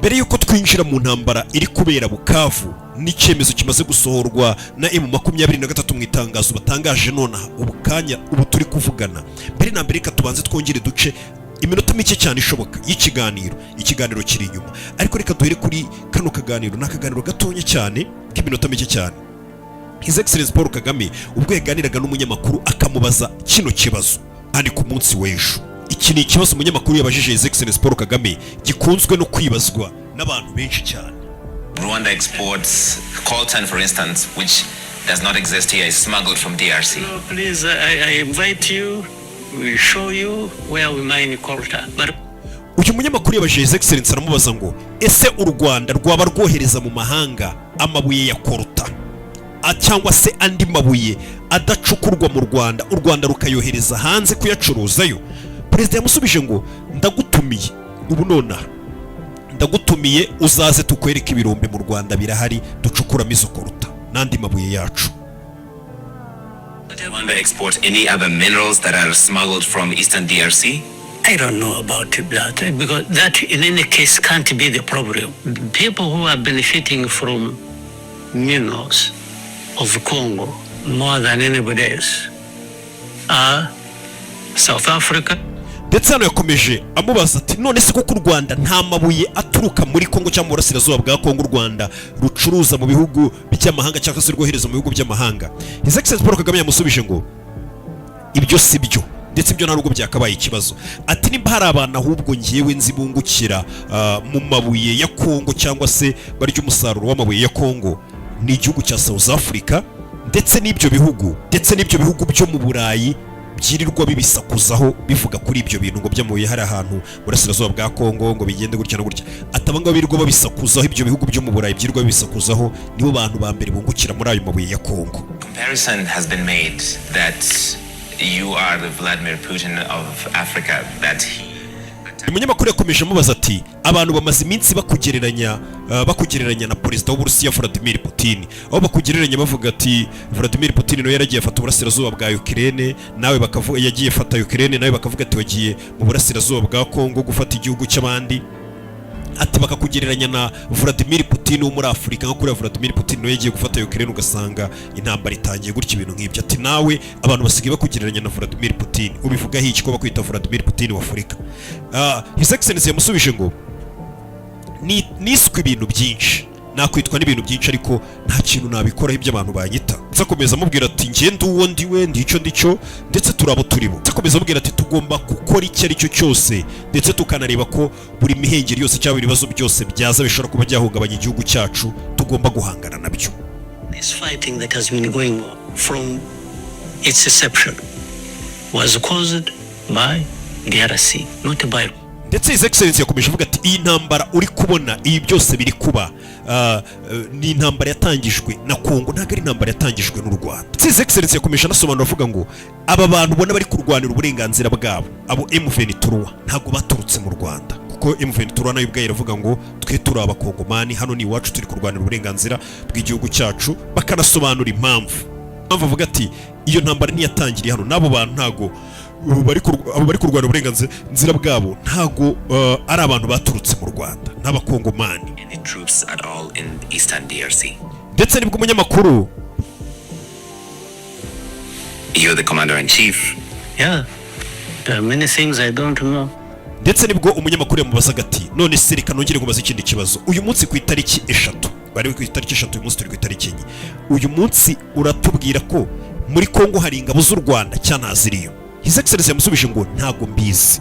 Mbere y'uko twinjira mu ntambara iri kubera Bukavu n'icyemezo kimaze gusohorwa na M23 mu itangazo batangaje nonaha, ubu kanya ubu turi kuvugana, mbere na mbere reka tubanze twongere duce iminota mike cyane ishoboka y'ikiganiro. Ikiganiro kiri inyuma, ariko reka duhere kuri kano kaganiro. Ni akaganiro gatonya cyane k'iminota mike cyane. His Excellence Paul Kagame ubwo yaganiraga n'umunyamakuru akamubaza kino kibazo kandi ku munsi w'ejo. Iki ni ikibazo umunyamakuru yabajije His Excellence Paul Kagame gikunzwe no kwibazwa n'abantu benshi cyane. Rwanda exports coltan, for instance, which does not exist here, is smuggled from DRC. No, please, I invite you, we show you where we mine coltan. But Uyu munyamakuru yabajije His Excellence, aramubaza ngo: "Ese u Rwanda rwaba rwohereza mu mahanga amabuye ya coltan cyangwa se andi mabuye adacukurwa mu Rwanda, u Rwanda rukayohereza hanze kuyacuruzayo?" Perezida yamusubije ngo: "Ndagutumiye ubu nonaha, ndagutumiye uzaze tukwereke ibirombe mu Rwanda birahari ducukuramo izo coltan n'andi mabuye yacu." Rwanda export any other minerals that are smuggled from eastern DRC? I don't know about that because that, in any case, can't be the problem. People who are benefiting from minerals of Congo more than anybody else are South Africa, Ndetse hano yakomeje amubaza ati: "None se koko u Rwanda nta mabuye aturuka muri Kongo cyangwa mu burasirazuba bwa Kongo u Rwanda rucuruza mu bihugu by'amahanga cyangwa se rwohereza mu bihugu by'amahanga?" His Excellence Paul Kagame yamusubije ngo ibyo si byo, ndetse ibyo nta nubwo byakabaye ikibazo. Ati: "Nimba hari abantu ahubwo ngewe nzi bungukira mu mabuye ya Kongo cyangwa se barya umusaruro w'amabuye ya Kongo, ni igihugu cya South Africa ndetse n'ibyo bihugu byo mu Burayi byirirwa bibisakuzaho bivuga kuri ibyo bintu ngo by'amabuye hari ahantu burasirazuba bwa Kongo, ngo bigende gutya na gutya." Ati: "Aba ngaba birirwa babisakuzaho, ibyo bihugu byo mu Burayi byirirwa bibisakuzaho, nibo bantu ba mbere bungukira muri ayo mabuye ya Kongo." Comparison has been made that you are the Vladimir Putin of Africa, that he Umunyamakuru yakomeje amubaza ati: "Abantu bamaze iminsi bakugereranya na perezida w'Uburusiya Vladimir Putin, aho bakugereranya bavuga ati Vladimir Putin nawe yaragiye afata uburasirazuba bwa Ukraine, nawe bakavuga yagiye afata Ukraine, nawe bakavuga ati wagiye mu burasirazuba bwa Kongo gufata igihugu cy'abandi." Ati: "Bakakugereranya na Vladimir Putin wo muri Afurika, nka kuriya Vladimir Putin nawe yagiye gufata Ukraine ugasanga intambara itangiye gutya, ibintu nk'ibyo." Ati: "Nawe abantu basigaye bakugereranya na Vladimir Putin, ubivugaho iki ko bakwita Vladimir Putin wa Afurika?" His Excellency yamusubije ngo: "Niswe ibintu byinshi, nakwitwa n'ibintu byinshi, ariko nta kintu nabikoraho ibyo abantu banyita." Ndetse akomeza amubwira ati: "Njye ndi uwo ndiwe, ndi icyo ndicyo, ndetse turabo turi bo." Ndetse akomeza amubwira ati: "Tugomba gukora icyo ari cyo cyose, ndetse tukanareba ko buri mihengeri yose cyangwa ibibazo byose byaza bishobora kuba byahungabanya igihugu cyacu, tugomba guhangana nabyo." This fighting that has been going on from its inception was caused by DRC, not by Ndetse His Excellency yakomeje avuga ati: "Iyi ntambara uri kubona, ibi byose biri kuba, ni intambara yatangijwe na Kongo, ntabwo ari intambara yatangijwe n'u Rwanda." Ndetse His Excellency yakomeje anasobanura avuga ngo aba bantu ubona bari kurwanira uburenganzira bwabo, abo M23, ntabwo baturutse mu Rwanda, kuko M23 nayo ubwayo iravuga ngo twe turi Abakongomani, hano ni iwacu, turi kurwanira uburenganzira bw'igihugu cyacu. Bakanasobanura impamvu avuga ati iyo ntambara ntiyatangiriye hano, n'abo bantu ntago ubu abo bari kurwanira uburenganzira bwabo ntago ari abantu baturutse mu Rwanda, n'Abakongomani. Any troops at all in eastern DRC. Ndetse nibwo umunyamakuru You're the commander in chief. Yeah, there are many things I don't know. Ndetse nibwo umunyamakuru yamubazaga ati: "None se reka nongere nkubaze ikindi kibazo. Uyu munsi ku itariki 3, bari ku itariki 3, uyu munsi turi ku itariki 4, uyu munsi uratubwira ko muri Kongo hari ingabo z'u Rwanda cyangwa ntaziriyo?" His Excellency yamusubije ngo ntago mbizi.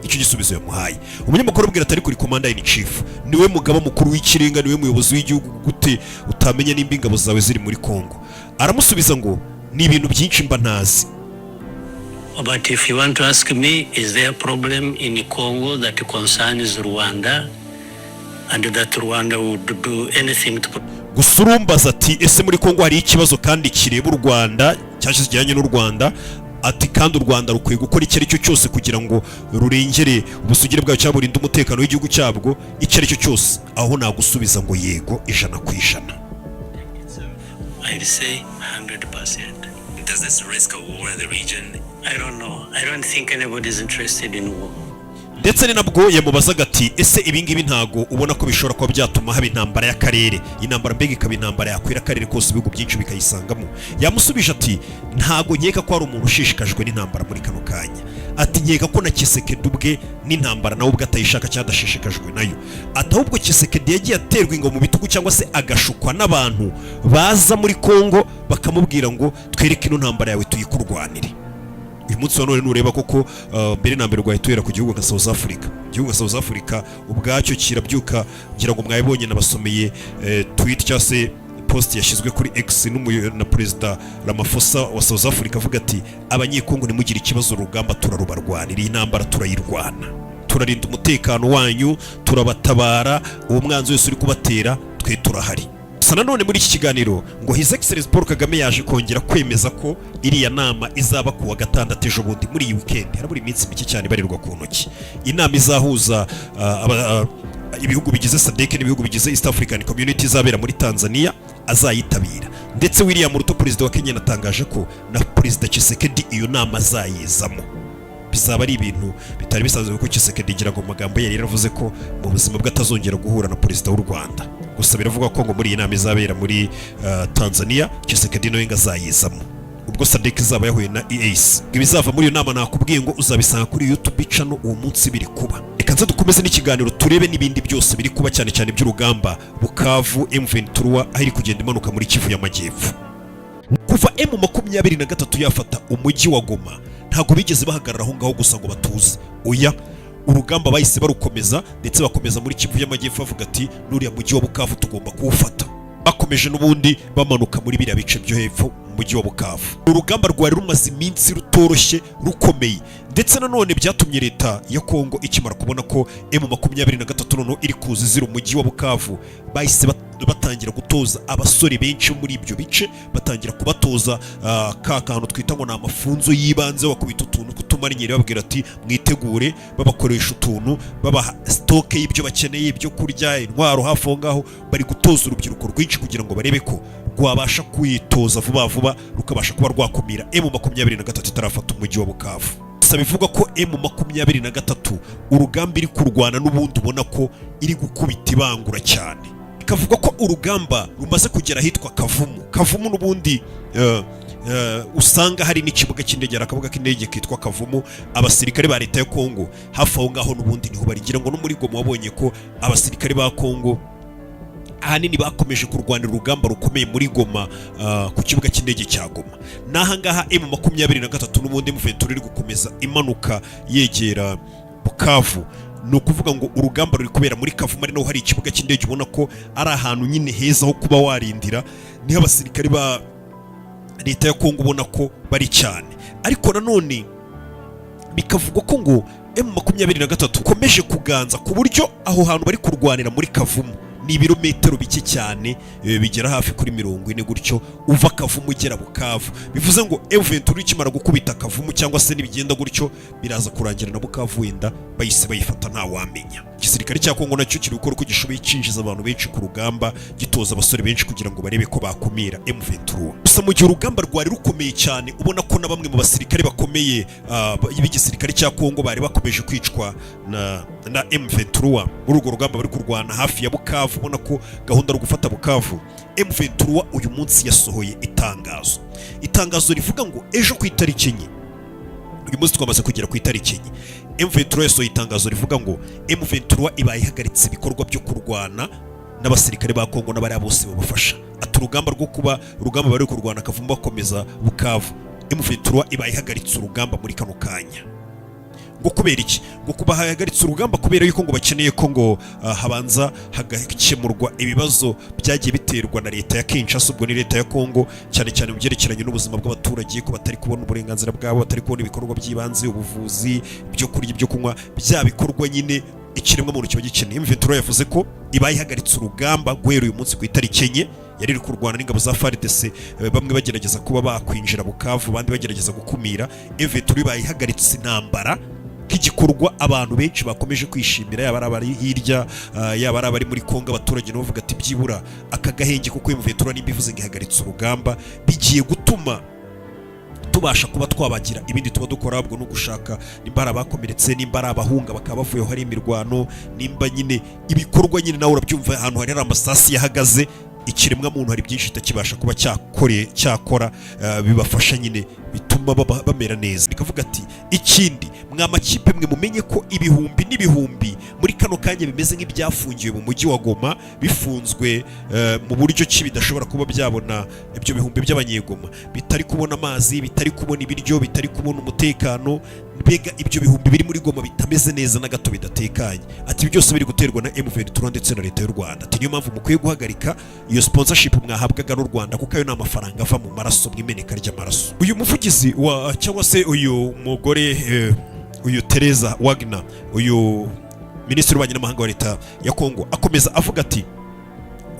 Icyo gisubizo yamuhaye, umunyamakuru abwira ati: "Ariko uri commander in chief, niwe mugaba mukuru w'ikirenga, niwe muyobozi w'igihugu, gute utamenya nimba ingabo zawe ziri muri Kongo?" Aramusubiza ngo: "Ni ibintu byinshi mba ntazi." But if you want to ask me, is there a problem in Congo that concerns Rwanda and that Rwanda would do anything to Gusa urumbaza ati: 'Ese muri Kongo hari ikibazo kandi kireba u Rwanda cyangwa se kijyanye n'u Rwanda?' Ati: 'Kandi u Rwanda rukwiye gukora icyo ari cyo cyose kugira ngo rurengere ubusugire bwayo cyangwa burinde umutekano w'igihugu cyabwo, icyo ari cyo cyose?' Aho nagusubiza ngo yego, 100%." I'd say 100%. Does this risk a war in the region? I don't know. I don't think anybody is interested in war. Ndetse Ndetse ni nabwo yamubazaga ati: "Ese ibingibi ntago ubona ko bishobora kuba byatuma haba intambara y'akarere, intambara mbega ikaba intambara yakwira akarere kose, ibihugu byinshi bikayisangamo?" Yamusubije ati: "Ntago nkeka ko hari umuntu ushishikajwe n'intambara muri kano kanya." Ati: "Nkeka ko na Tshisekedi ubwe n'intambara nawe ubwe atayishaka cyangwa adashishikajwe nayo." Ati: "Ahubwo Tshisekedi yagiye aterwa ingabo mu bitugu cyangwa se agashukwa n'abantu baza muri Kongo bakamubwira ngo twereke ino ntambara yawe tuyikurwanire." Uyu munsi wa none nureba koko, mbere na mbere rwahita uhera ku gihugu nka South Africa. Igihugu nka South Africa ubwacyo kirabyuka, ngira ngo mwabibonye, nabasomeye tweet cyangwa se post yashyizwe kuri X na Perezida Ramaphosa wa South Africa, avuga ati: "Abanyekongo, ntimugire ikibazo, urugamba turarubarwanira, iyi ntambara turayirwana, turarinda umutekano wanyu, turabatabara, uwo mwanzi wese uri kubatera twe turahari." Gusa nanone muri iki kiganiro ngo His Excellency Paul Kagame yaje kongera kwemeza ko iriya nama izaba ku wa gatandatu, ejo bundi muri iyi weekend, harabura iminsi mike cyane ibarirwa ku ntoki, inama izahuza ibihugu bigize SADC n'ibihugu bigize East African Community izabera muri Tanzania, azayitabira. Ndetse William Ruto, perezida wa Kenya, yanatangaje ko na Perezida Tshisekedi iyo nama azayizamo. Bizaba ari ibintu bitari bisanzwe, kuko Tshisekedi ngira ngo mu magambo ye yari yaravuze ko mu buzima bwe atazongera guhura na perezida w'u Rwanda. Gusa biravugwa ko ngo muri iyi nama izabera muri Tanzania, Tshisekedi nawe ngo azayizamo, ubwo SADC izaba yahuye na EAC. Ibizava muri iyo nama nakubwiye ngo uzabisanga kuri YouTube channel uwo munsi biri kuba. Reka nze dukomeze n'ikiganiro, turebe n'ibindi byose biri kuba, cyane cyane by'urugamba Bukavu, M23 aho iri kugenda imanuka muri Kivu y'Amajyepfo. Kuva M23 yafata umujyi wa Goma, ntabwo bigeze bahagarara aho ngaho gusa ngo batuze. Oya, urugamba bahise barukomeza, ndetse bakomeza muri Kivu y'Amajyepfo, bavuga ati: "N'uriya mujyi wa Bukavu tugomba kuwufata." Bakomeje n'ubundi bamanuka muri biriya bice byo hepfo mu mujyi wa Bukavu. Urugamba rwari rumaze iminsi rutoroshye, rukomeye. Ndetse nanone byatumye leta ya Kongo ikimara kubona ko M23 noneho iri kuza izira umujyi wa Bukavu, bahise batangira gutoza abasore benshi muri ibyo bice, batangira kubatoza ka kantu twita ngo ni amafunzo y'ibanze, bakubita utuntu tw'utumariniyeri, bababwira ati: "Mwitegure." Babakoresha utuntu, babaha stock y'ibyo bakeneye, ibyo kurya, intwaro. Hafi aho ngaho bari gutoza urubyiruko rwinshi kugira ngo barebe ko rwabasha kwitoza vuba vuba, rukabasha kuba rwakumira M23 itarafata umujyi wa Bukavu. Gusa bivugwa ko M23 urugamba iri kurwana n'ubundi ubona ko iri gukubita ibangura cyane. Bikavugwa ko urugamba rumaze kugera ahitwa Kavumu. Kavumu n'ubundi usanga hari n'ikibuga cy'indege, hari akabuga k'indege kitwa Kavumu. Abasirikare ba leta ya Kongo hafi aho ngaho n'ubundi niho barigira. Ngo no muri Goma wabonye ko abasirikare ba Kongo ahanini bakomeje kurwanira urugamba rukomeye muri Goma, ku kibuga cy'indege cya Goma. N'aha ngaha M23 n'ubundi M23 iri gukomeza imanuka yegera Bukavu. Ni ukuvuga ngo urugamba ruri kubera muri Kavumu, ari naho hari ikibuga cy'indege, ubona ko ari ahantu nyine heza ho kuba warindira. Niho abasirikare ba leta ya Kongo ubona ko bari cyane. Ariko nanone bikavugwa ko ngo M23 ikomeje kuganza, ku buryo aho hantu bari kurwanira muri Kavumu ni ibirometero bike cyane, bigera hafi kuri 40 gutyo uva Kavumu ugera Bukavu. Bivuze ngo M23 ikimara gukubita Kavumu, cyangwa se nibigenda gutyo, biraza kurangira na Bukavu wenda bahise bayifata, nta wamenya. Igisirikare cya Kongo nacyo kiri gukora uko gishoboye, cyinjiza abantu benshi ku rugamba, gitoza abasore benshi kugira ngo barebe ko bakumira M23. Gusa mu gihe urugamba rwari rukomeye cyane, ubona ko na bamwe mu basirikare bakomeye b'igisirikare cya Kongo bari bakomeje kwicwa na M23 muri urwo rugamba bari kurwana hafi ya Bukavu, ubona ko gahunda ari ugufata Bukavu. M23 uyu munsi yasohoye itangazo, itangazo rivuga ngo ejo ku itariki 4, uyu munsi twamaze kugera ku itariki 4, M23 yasohoye itangazo rivuga ngo M23 ibaye ihagaritse ibikorwa byo kurwana n'abasirikare ba Kongo n'abariya bose babafasha. Ati urugamba rwo kuba urugamba bari kurwana Kavumu bakomeza Bukavu, M23 ibaye ihagaritse urugamba muri kano kanya. Ngo kubera iki? Ngo kuba hahagaritse urugamba kubera yuko ngo bakeneye ko ngo habanza hagakemurwa ibibazo byagiye biterwa na leta ya Kinshasa, ubwo ni leta ya Kongo, cyane cyane mu byerekeranye n'ubuzima bw'abaturage, ko batari kubona uburenganzira bwabo, batari kubona ibikorwa by'ibanze, ubuvuzi, ibyo kurya, ibyo kunywa, bya bikorwa nyine ikiremwamuntu kiba gikeneye. M23 yavuze ko ibaye ihagaritse urugamba guhera uyu munsi ku itariki 4. Yari iri kurwana n'ingabo za FARDC, bamwe bagerageza kuba bakwinjira Bukavu, abandi bagerageza gukumira. M23 ibaye ihagaritse intambara nk'igikorwa abantu benshi bakomeje kwishimira, yaba ari abari hirya, yaba ari abari muri Kongo. Abaturage nabo bavuga ati: "Byibura aka gahenge, kuko M23 nimba ivuze ngo ihagaritse urugamba, bigiye gutuma tubasha kuba twabona amahoro." Tubasha kuba twabagira ibindi tuba dukora, ahubwo no gushaka nimba ari abakomeretse, nimba ari abahunga bakaba bavuye aho hari imirwano, nimba nyine ibikorwa nyine nawe urabyumva, ahantu hari amasasu yahagaze, ikiremwa muntu hari byinshi itakibasha kuba cyakore cyakora, bibafasha nyine bituma bamera neza. Bikavuga ati: "Ikindi, mwa makipe mwe, mumenye ko ibihumbi n'ibihumbi muri kano kanya bimeze nk'ibyafungiwe mu mujyi wa Goma, bifunzwe mu buryo ki bidashobora kuba byabona, ibyo bihumbi by'abanyegoma bitari kubona amazi, bitari kubona ibiryo, bitari kubona umutekano, mbega ibyo bihumbi biri muri Goma bitameze neza na gato, bidatekanye." Ati: "Ibi byose biri guterwa na M23 ndetse na leta y'u Rwanda." Ati: "Niyo mpamvu mukwiye guhagarika iyo sponsorship mwahabwaga n'u Rwanda, kuko ayo ni amafaranga ava mu maraso, mu imeneka ry'amaraso." Uyu muvugizi wa, cyangwa se uyu mugore, uyu Teresa Wagner, uyu minisitiri w'ububanyi n'amahanga wa leta ya Kongo, akomeza avuga ati: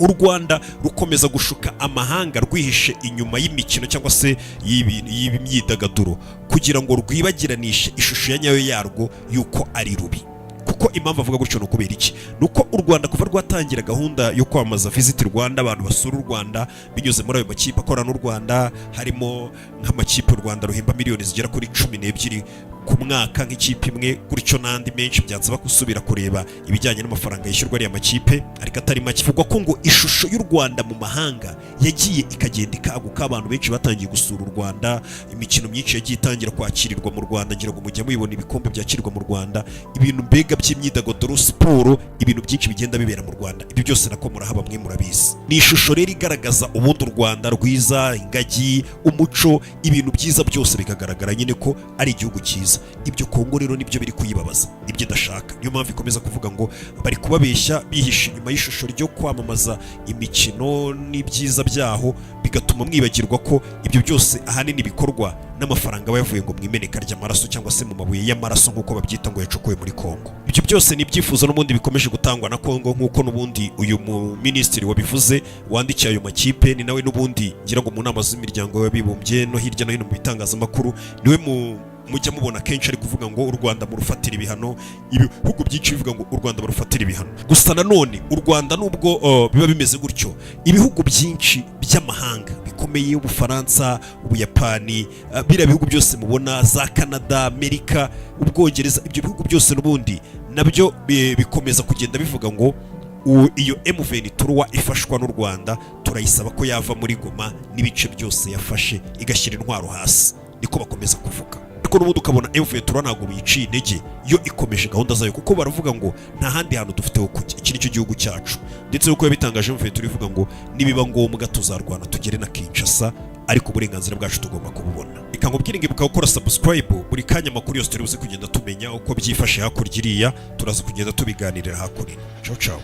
"U Rwanda rukomeza gushuka amahanga rwihishe inyuma y'imikino cyangwa se y'imyidagaduro kugira ngo rwibagiranishe ishusho ya nyayo yarwo y'uko ari rubi." Kuko impamvu avuga gutyo ni ukubera iki? Ni uko u Rwanda kuva rwatangira gahunda yo kwamamaza Visit Rwanda, abantu basura u Rwanda binyuze muri ayo makipe akorana n'u Rwanda, harimo nk'amakipe u Rwanda ruhemba miliyoni zigera kuri 12 ku mwaka nk'ikipe imwe gutyo, n'andi menshi, byansaba gusubira kureba ibijyanye n'amafaranga yishyurwa ariya makipe, ariko atari make. Bivugwa ko ngo ishusho y'u Rwanda mu mahanga yagiye ikagenda ikaguka, abantu benshi batangiye gusura u Rwanda, imikino myinshi yagiye itangira kwakirirwa mu Rwanda, ngira ngo mujya mubibona ibikombe byakirwa mu Rwanda, ibintu mbega by'imyidagaduro, siporo, ibintu byinshi bigenda bibera mu Rwanda. Ibyo byose nako murahaba mwe murabizi. Ni ishusho rero igaragaza ubundi u Rwanda rwiza, ingagi, umuco, ibintu byiza byose bikagaragara nyine ko ari igihugu cyiza. Ibyo Kongo rero nibyo biri kuyibabaza, nibyo idashaka. Niyo mpamvu ikomeza kuvuga ngo bari kubabeshya bihishe inyuma y'ishusho ryo kwamamaza imikino n'ibyiza byaho, bigatuma mwibagirwa ko ibyo byose ahanini bikorwa n'amafaranga aba yavuye ngo mu imeneka ry'amaraso cyangwa se mu mabuye y'amaraso nk'uko babyita, ngo yacukuwe muri Kongo. Ibyo byose ni ibyifuzo n'ubundi bikomeje gutangwa na Kongo, nk'uko n'ubundi uyu mu minisitiri wabivuze wandikiye ayo makipe, ni nawe n'ubundi ngira ngo mu nama z'imiryango y'abibumbye no hirya no hino mu bitangazamakuru niwe mu mujya mubona kenshi ari kuvuga ngo u Rwanda murufatira ibihano. Ibihugu byinshi bivuga ngo u Rwanda barufatira ibihano. Gusa nanone u Rwanda, nubwo biba bimeze gutyo, ibihugu byinshi by'amahanga bikomeye, Ubufaransa, Ubuyapani, biriya bihugu byose mubona, za Canada, Amerika, Ubwongereza, ibyo bihugu byose n'ubundi nabyo bikomeza kugenda bivuga ngo iyo M23 ifashwa n'u Rwanda turayisaba ko yava muri Goma n'ibice byose yafashe, igashyira intwaro hasi. Niko bakomeza kuvuga. Ariko n'ubundi ukabona M23 ntabwo biyiciye intege, yo ikomeje gahunda zayo, kuko baravuga ngo nta handi hantu dufite ho kujya, iki nicyo gihugu cyacu. Ndetse nuko yabitangaje, M23 ivuga ngo nibiba ngombwa tuzarwana tugere na Kinshasa, ariko uburenganzira bwacu tugomba kububona. Reka nkubwire ngo ibuka gukora subscribe buri kanya, amakuru yose turi buze kugenda tumenya uko byifashe hakurya iriya, turaza kugenda tubiganirira hakurino. Ciao ciao.